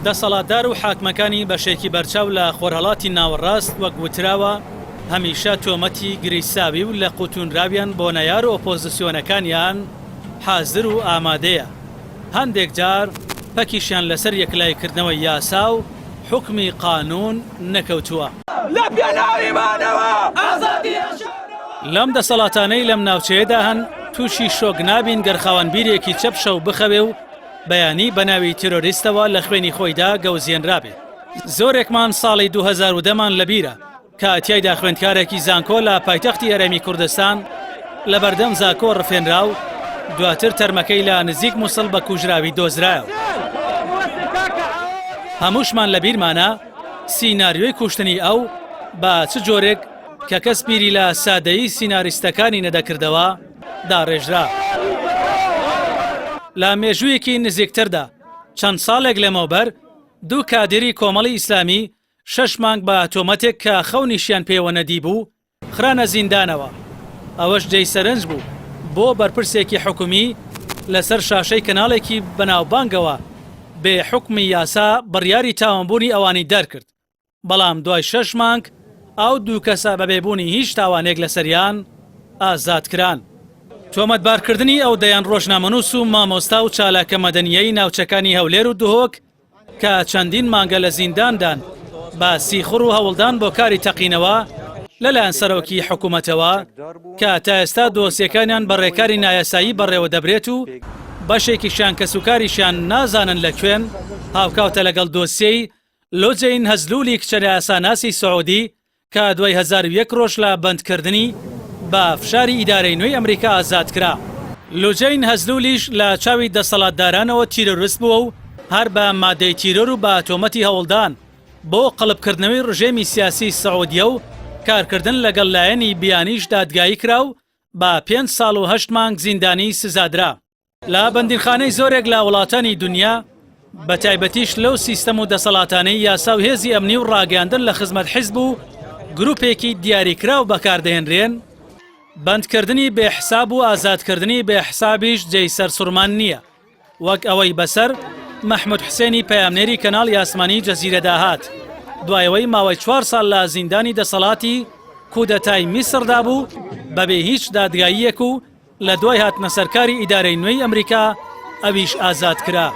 دەسەڵاتدار و حاکمەکانی بەشێکی بەرچاو لە خۆرهەڵاتی ناوەڕاست وەک وتراوە هەمیشە تۆمەتی گریساوی و لەقوتونراویان بۆ نەیار و ئۆپۆزسیۆنەکانیان حازر و ئامادەیە، هەندێک جار پەکیشیان لەسەر یەکلایکردنەوەی یاسا و حوکمی قانوون نەکەوتووە. لە پێناوی مانەوە ئازادی ئەشارەوە. لەم دەسەڵاتانەی لەم ناوچەیەدا هەن تووشی شۆک نابین گەر خاوەن بیرێکی چەپ شەو بخەوێ و بەیانی بە ناوی تیرۆریستەوە لە خوێنی خۆیدا گەوزێنرابێ. زۆرێکمان ساڵی 2010 مان لەبیرە کە تیایدا خوێندکارێکی زانکۆ لە پایتەختی هەرێمی کوردستان لەبەردەم زاکۆ ڕفێنرا و دواتر تەرمەکەی لە نزیک موسڵ بە کوژراوی دۆزرایەوە. هەمووشمان لەبیرمانە سیناریۆی کوشتنی ئەو بە چ جۆرێک کە کەس بیری لە سادەیی سیناریستەکانی نەدەکردەوە داڕێژرا. لە مێژوویەکی نزیکتردا چەند ساڵێک لەمەوبەر دوو کادیری کۆمەڵی ئیسلامی شەش مانگ بە تۆمەتێک کە خەونیشیان پێوە نەدیبوو خرانە زیندانەوە، ئەوەش جێی سەرنج بوو بۆ بەرپرسێکی حکومی لەسەر شاشەی کەناڵێکی بەناوبانگەوە بێ حوکمی یاسا بڕیاری تاوانبوونی ئەوانی دەرکرد، بەڵام دوای شەش مانگ ئەو دوو کەسە بەبێ بوونی هیچ تاوانێک لەسەریان ئازادکران. تۆمەتبارکردنی ئەو دەیان ڕۆژنامەنووس و مامۆستا و چالاکە مەدەنییەی ناوچەکانی هەولێر و دهۆک کە چەندین مانگە لە زینداندان بە سیخوڕ و هەوڵدان بۆ کاری تەقینەوە لەلایەن سەرۆکی حکوومەتەوە کە تا ئێستا دۆسیەکانیان بە ڕێکاری نایاسایی بەڕێوەدەبرێت و بەشێکیشیان کەسوکاریشیان نازانن لە کوێن، هاوکاتە لەگەڵ دۆسیەی لوجەین هەزلولی کچە یاساناسی سعودی کە دوای 1001 ڕۆژ لە بەندکردنی بە فشاری ئیدارەی نوێی ئەمریکا ئازادکرا. لوجەین هەزلولیش لە چاوی دەسەڵاتدارانەوە تیرۆرست بووە و هەر بە مادەی تیرۆر و بە تۆمەتی هەوڵدان بۆ قەڵبکردنەوەی ڕژێمی سیاسی سعودیە و کارکردن لەگەڵ لایەنی بیانیش دادگایی کرا و بە پێنج ساڵ و هەشت مانگ زیندانی سزادرا. لە بەندینخانەی زۆرێک لە وڵاتانی دونیا، بە تایبەتیش لەو سیستەم و دەسەڵاتانەی یاسا و هێزی ئەمنی و ڕاگەیاندن لە خزمەت حیزب و گروپێکی دیاریکراو بەکاردەهێنرێن، بەندکردنی بێ حساب و ئازادکردنی بێ حسابیش جێی سەرسوڕمان نییە، وەک ئەوەی بەسەر مەحمود حسێنی پەیامنێری کەناڵی ئاسمانی جەزیرەدا هات، دوای ئەوەی ماوەی چوار ساڵ لە زیندانی دەسەڵاتی کودەتای میسڕدا بوو بەبێ هیچ دادگاییەک و لە دوای هاتنە سەرکاری ئیدارەی نوێی ئەمریکا ئەویش ئازاد کرا.